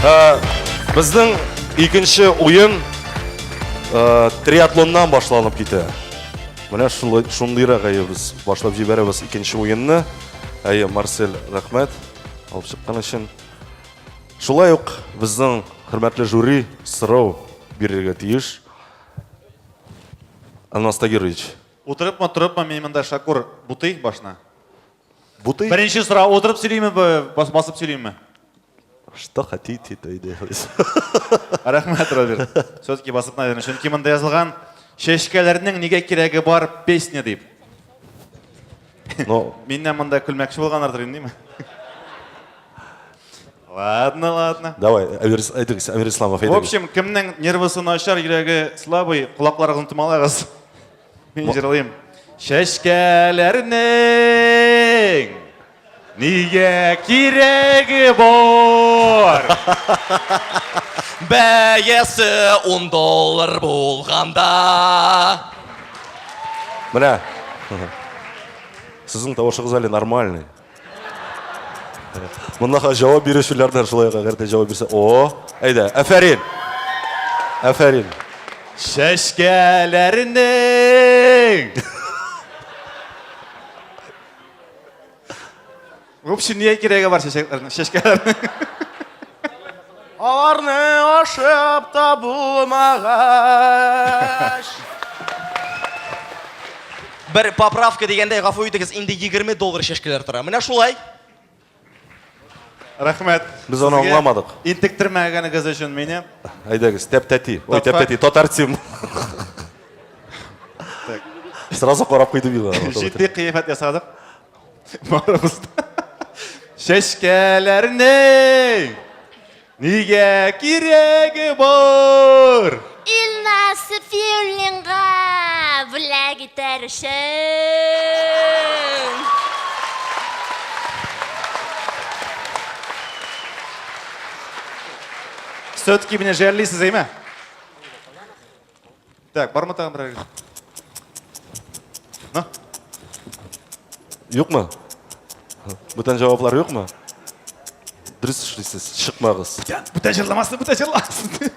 Э, Безнең икенче уен э, триатлоннан башланып китә. Менә шулай шундыйрак әйе без башлап җибәрәбез икенче уенны. Әйе, Марсель, рәхмәт алып чыккан өчен. Шулай ук безнең хөрмәтле жюри сорау бирергә тиеш. Алмаз Тагирович. Утырыпмы, торыпмы, мин монда Шакур бутый башына. Бутый? Беренче сорау, утырып сөйлиме, басып сөйлиме? Что хотите, то и делайте. Рәхмәт, Роберт. Все-таки басып, наверное, чөнки монда язылган чәчкәләрнең нигә кирәге бар песня дип. Но Миннән монда көлмәкче булганнардыр инде, димме? Ладно, ладно. Давай, Әмир, әйтегез, Әмир Исламов, В әйтегез. общем, кемнең нервысы начар, йөрәге слабый, колакларыгызны томалагыз. Мин җырлыйм. Чәчкәләрнең нигә кирәге бар? Бәясе 10 доллар булганда. Менә. Сезнең тавышыгыз әле нормальный. Монда җавап бирүчеләр дә шулай әгәр дә җавап бирсә. О, әйдә, афәрин. Афәрин. Чәчкәләрнең В общем, нигә кирәге бар чәчәкләрнең, чәчкәләрнең? Аларны ашап та булмагач. Бер поправка дигәндәй, гафу итегез, инде 20 доллар чәшкәләр тора. Менә шулай. Рәхмәт. Без аны Сезгә аңламадык. Интектермәгәнегез өчен мине. Әйдәгез, тәп-тәти. Ой, Татфак. тәп-тәти, татар тим. Сразу карап куйды миңа. Җитди кыяфәт ясадык. Барыбыз да. Чәчкәләрнең нигә кирәге бар? Илназ Сафиуллинга бүләк итәр өчен. Все-таки меня жәллисез, әйме? Так, бармы тагын берәр? Ну? Юкмы? Бүтән җаваплар юкмы? Дөрес эшлисез, чыкмагыз. Бүтән җырламасын, бүтән җырламасын.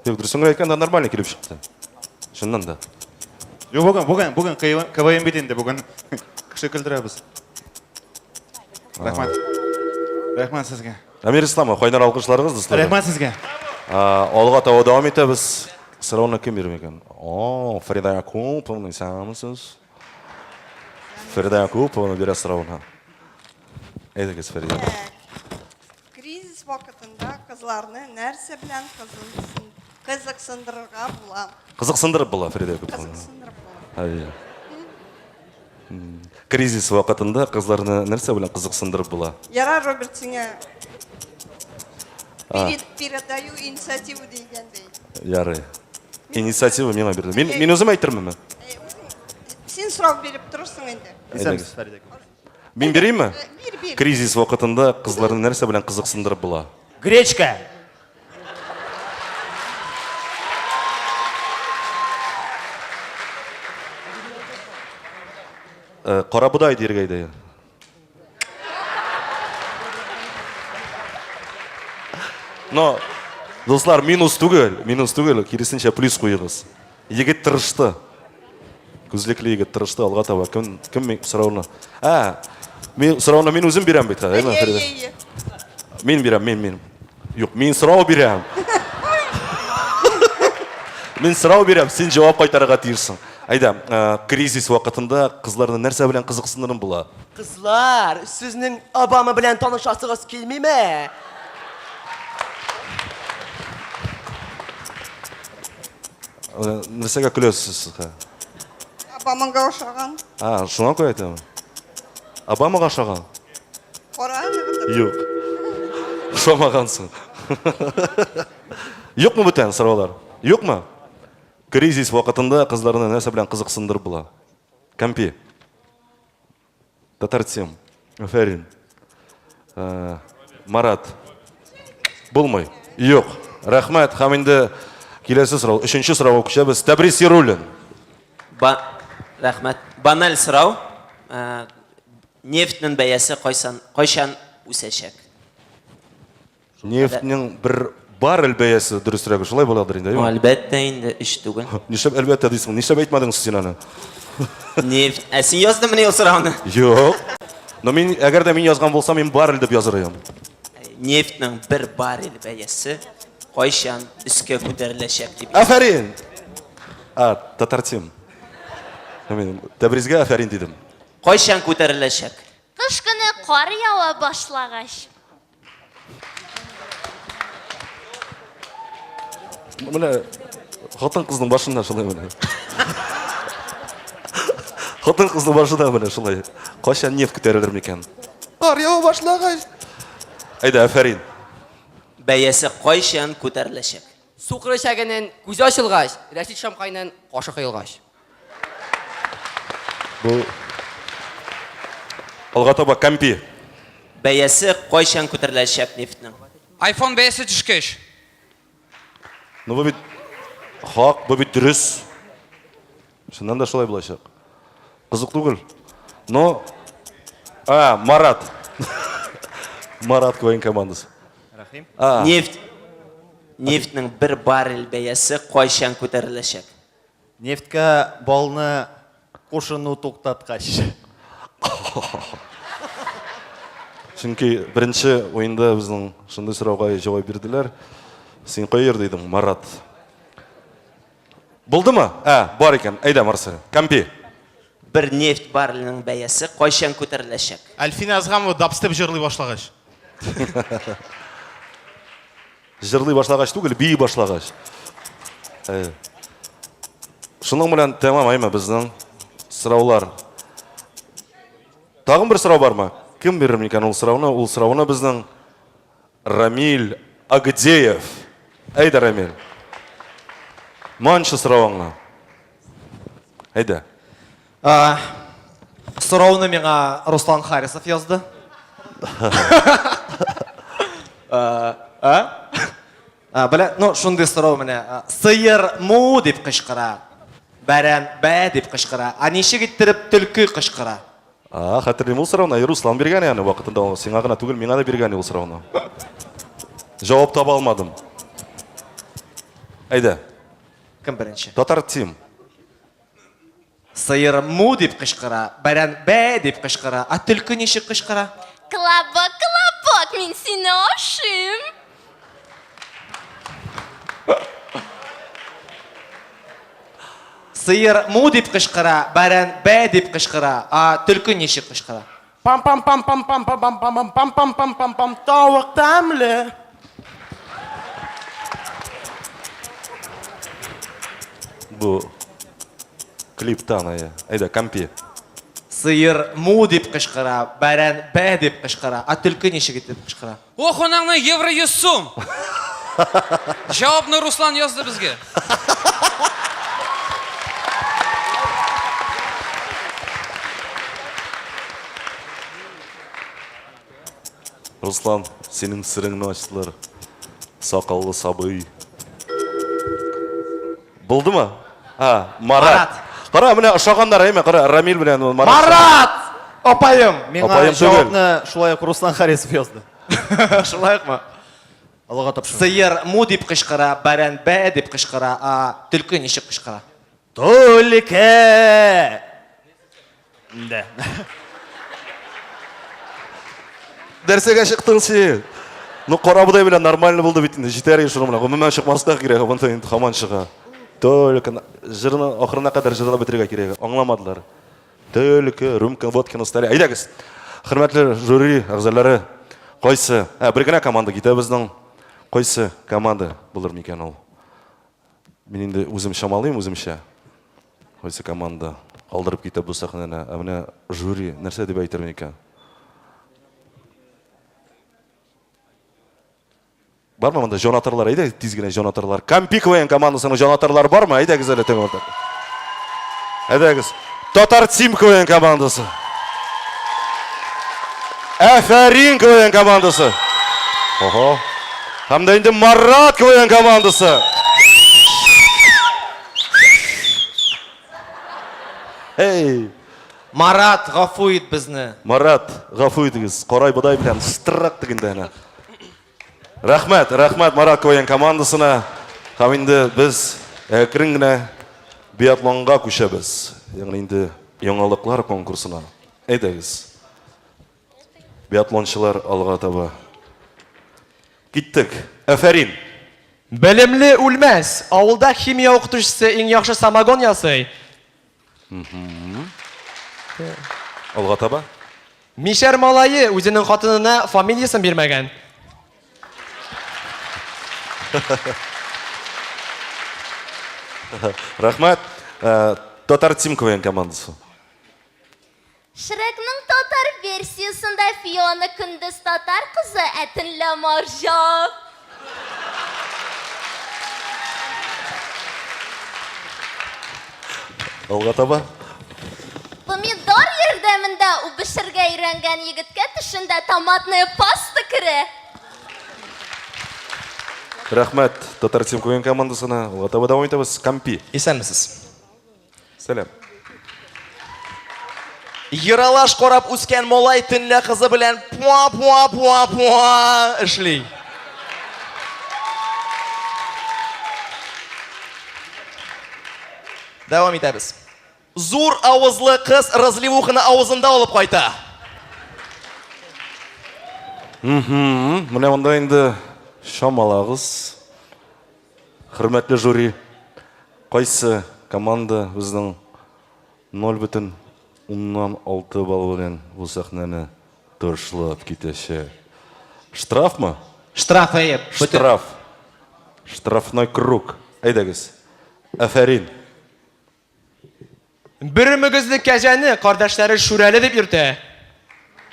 Юк, дөресен генә әйткәндә нормально килеп чыкты. Чыннан да. Юк, бүген, бүген, бүген КВН бит инде, бүген кеше көлдерәбез. Рәхмәт. Рәхмәт сезгә. Әмир Исламов, кайнар алкышларыгыз, дуслар. Рәхмәт сезгә. Алга таба дәвам итәбез. Сорауны кем бирер микән? О, Фрида Якуповна, исәнмесез. Фрида Якуповна бирә сорауны. Әйдәгез, Фрида. Кризис вакытында кызларны нәрсә белән кызыксындырырга була? Кызыксындырып була, Фрида Якуповна. Кызыксындырып була. Әйе. Кризис вакытында кызларны нәрсә белән кызыксындырып була? Ярар, Роберт, сиңа передаю инициативу дигәндәй. Ярый. Инициатива миңа бирде. Мин, мин үзем әйтерменме? Син сорау биреп торырсың инде. Исәнмесез, Фәридә. Мин биримме? Бир, бир. Кризис вакытында кызларны нәрсә белән кызыксындырып була? Гречка. Э, Карабодай диергә иде. Но, дуслар, минус түгел, минус түгел, киресенчә плюс куегыз. Егет тырышты. Күзлекле егет тырышты алга таба. Кем кем мин сорауны? Ә, мин сорауны мин үзем бирәм бит, әйме, Әйе, Фәридә? әйе, әйе. Мин бирәм, мин, мин. Юк, мин сорау бирәм. Мин сорау бирәм, син җавап кайтарырга тиешсең. Әйдә, э, кризис вакытында кызларны нәрсә белән кызыксындырып була? Кызлар, сезнең Обама белән танышасыгыз килмиме? Э, Нәрсәгә көләсез сез? Обамага ошаган. А, шуңа күрә әйтәм. Обамага ошаган? Кара. Юк. Ошамагансың. Юкмы бүтән сораулар? Юкмы? Кризис вакытында кызларны нәрсә белән кызыксындырып була? Кәмпи. Татарсем. Афәрин. Э, Марат. Булмый. Юк. Рәхмәт. Һәм инде киләсе сорау, өченче сорауга күчәбез. Тәбрис Яруллин. Ба Рәхмәт. Баналь сорау. Э, нефтьнең бәясе кайсан, кайчан үсәчәк? Нефтьнең бер баррель бәясе дөресрәге шулай буладыр инде, әйеме? Әлбәттә инде, өч түгел. Нишләп әлбәттә дисең? Нишләп әйтмәдең син аны? Нефть. Ә син яздыңмыни ул сорауны? Юк. Но мин, әгәр дә мин язган булсам, мин баррель дип языр идем. Нефтьнең бер баррель бәясе кайчан өскә күтәреләчәк дип. Афәрин! А, Татартим. Мин Тәбризгә афәрин дидем. Кайчан күтәреләчәк? Кыш көне кар ява башлагач. Менә хатын кызның башында шулай менә. Хатын кызның башында менә шулай. Кайчан нефть күтәрелер микән? Кар ява башлагач. Әйдә, афәрин. Бәясе кайчан күтәреләчәк? Сукыр эчәгенең күзе ачылгач, Рәшит Шамкайның кашы коелгач. Бу алга таба Кампи. Бәясе кайчан күтәреләчәк нефтьнең? Айфон бәясе төшкәч. Ну бу бит хак, бу бит дөрес. Чыннан да шулай булачак. Кызык түгел. Но А, Марат. Марат КВН командасы. Рәхим. А. Нефть нефтьнең бер баррель бәясе кайчан күтәреләчәк? Нефтькә балны кушыну туктаткач. Чөнки беренче уенда безнең шундый сорауга җавап бирделәр. Син кая йөрде идең, Марат? Булдымы? Ә, бар икән. Әйдә, Марсель. Кампи. Бер нефть барреленең бәясе кайчан күтәреләчәк? Әлфинә Әзгамова дабстеп җырлый башлагач. Җырлый башлагач түгел, бии башлагач. Э, шуның белән тәмам әйме безнең сораулар. Тагын бер сорау бармы? Кем бирер микән ул сорауны? Ул сорауны безнең Рамиль Агдеев. Әйдә, Рамиль. Манчы соравыңны. Әйдә. Сорауны миңа Руслан Харисов язды. А? Белә, ну, шундый сорау менә. Сыер му дип кычкыра. Бәрән бә дип кычкыра. А ничек иттереп төлке кычкыра? А, хәтерлим ул сорауны. Руслан биргән яны вакытында ул. Сиңа гына түгел, миңа да биргән ул сорауны. Җавап таба алмадым. Әйдә. Кем беренче? Татар тим. Сыер му дип кычкыра, бәрән бә дип кычкыра, ә төлке ничек кычкыра? Колобок, колобок, мин сине ашыйм. Сыер му дип кычкыра, бәрән бә дип кычкыра, ә төлке ничек кычкыра? Пам пам пам пам пам пам пам пам пам пам пам пам пам тавык тәмле. Бу клиптан әйе. Әйдә, компи. Сыер му дип кычкыра, бәрән бә дип кычкыра, ә төлке ничек итеп кычкыра? Ох, анаңны евро 100 сум. Җавапны Руслан язды безгә. Руслан, синең сереңне ачтылар. Сакаллы сабый. Булдымы? А, Марат. Кара, менә ошаганнар, әйме, кара, Рамил белән Марат. Марат! Апаем! Миңа Апаем түгел. җавапны шулай ук Руслан Харисов язды. Шулай укмы? Аллага тапшырам. Сыер му дип кычкыра, бәрән бә дип кычкыра, а төлке ничек кычкыра? Төлке! Да. Нәрсәгә чыктың син? Ну, карабодай белән нормально булды бит инде. Җитәр инде шуның белән. Гомумән чыкмаска кирәк, монда инде һаман чыга. Только җырны ахырына кадәр җырлап бетерергә кирәк. Аңламадылар. Только рюмка водки на столе. Әйдәгез. Хөрмәтле жюри әгъзалары, кайсы? Ә, бер генә команда китә безнең. Кайсы команда булыр микән ул? Мин инде үзем чамалыйм үземчә. Кайсы команда калдырып китә бу сәхнәне? Ә менә жюри нәрсә дип әйтер микән? Бармы монда җанатарлар? Әйдә тиз генә җанатарлар. Кампи КВН командасының җанатарлары бармы? Әйдәгез әле теге. Әйдәгез. Татар Тим КВН командасы. Әфәрин КВН командасы. Ого. Һәм дә инде Марат КВН командасы. Эй! Марат, гафу ит безне. Марат, гафу итегез. Карай бодай белән штырак дигәндә әнә. Рәхмәт, рәхмәт Марат КВН командасына. Һәм инде без әкрен генә биатлонга күчәбез. Ягъни инде яңалыклар конкурсына. Әйдәгез. Биатлончылар алга таба. Киттек. Афәрин. Белемле үлмәс. Авылда химия укытучысы иң яхшы самогон ясый. Алга таба. Мишәр малае үзенең хатынына фамилиясен бирмәгән. Рәхмәт. Э, Татар Тим КВН командасы. Шрекның татар версиясендә Фиона көндез татар кызы, ә төнлә марҗа. Алга таба. Помидор ярдәмендә үбешергә өйрәнгән егеткә төшендә томатная паста керә. Рәхмәт Татар Тим КВН командасына. Алга таба дәвам итәбез. Кампи. Исәнмесез. Сәлам. Ералаш карап үскән малай төнлә кызы белән пуа-пуа-пуа-пуа эшли. Дәвам итәбез. Зур авызлы кыз разливуханы авызында алып кайта. Менә монда инде чамалагыз. Хөрмәтле жюри, кайсы команда безнең 0,6 балл белән бу сәхнәне ташлап китәчәк? Штрафмы? Штраф, әйе. Штраф. Штрафной круг. Әйдәгез. Афәрин. Бер мөгезле кәҗәне кардәшләре Шүрәле дип йөртә.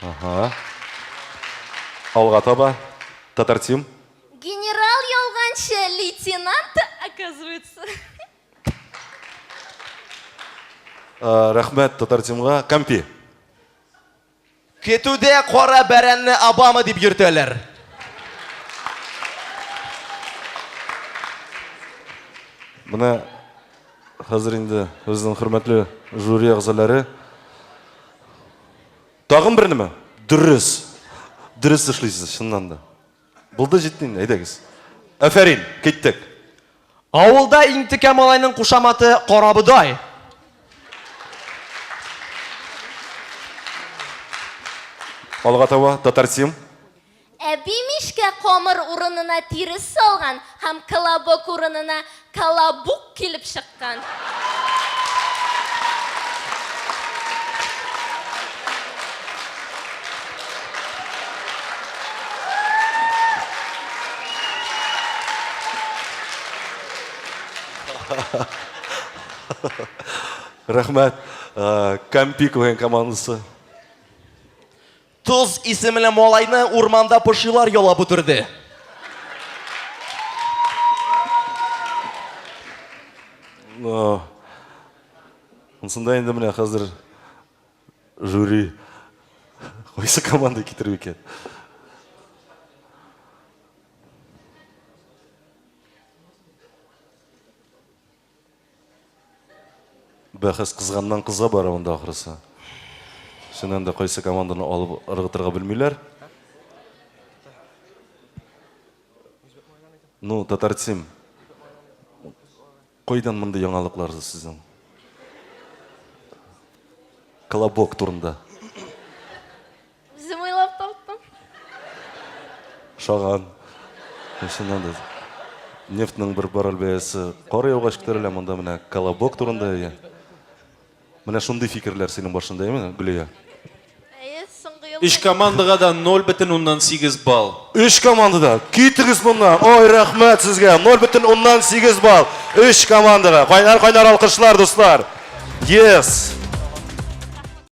Ага. Алга таба. Татар Тим. Генерал ялганчы, лейтенант, оказывается. Рәхмәт Татар Тимга. Кампи. Көтүдә кара бәрәнне Обама дип йөртәләр. Менә хәзер инде безнең хөрмәтле жюри әгъзалары тагын бернеме? Дөрес. Дөрес эшлисез, чыннан да. Булды җитте инде, әйдәгез. Афәрин, киттек. Авылда иң текә малайның кушаматы Карабодай. Алга таба, Татарсим. Әби мичкә камыр урынына тирес салган һәм колобок урынына колобук килеп чыккан. Рәхмәт. Э, Кампи КВН командасы. Тоз исемле малайны урманда пошилар ялап үтерде. Монсында инде менә хәзер жюри кайсы команда китерер икән? Бәхәс кызганнан кыза бара монда ахрысы. Чыннан да кайсы команданы алып ыргытырга белмиләр. Ну, Татарсим. Кайдан мондый яңалыклар сезнең? Колобок турында. Үзем уйлап таптым. Шаган. Чыннан да. Нефтьнең бер баррель бәясе кар яугач күтәрелә, монда менә колобок турында. Әйе. Менә шундый фикерләр синең башында, әйеме, Гөлия? Әйе, соңгы ел. Өч командага да 0,8 балл. Өч командада. Китегез моннан. Ой, рәхмәт сезгә. 0,8 балл. Өч командага. Кайнар-кайнар алкышлар, дуслар. Yes.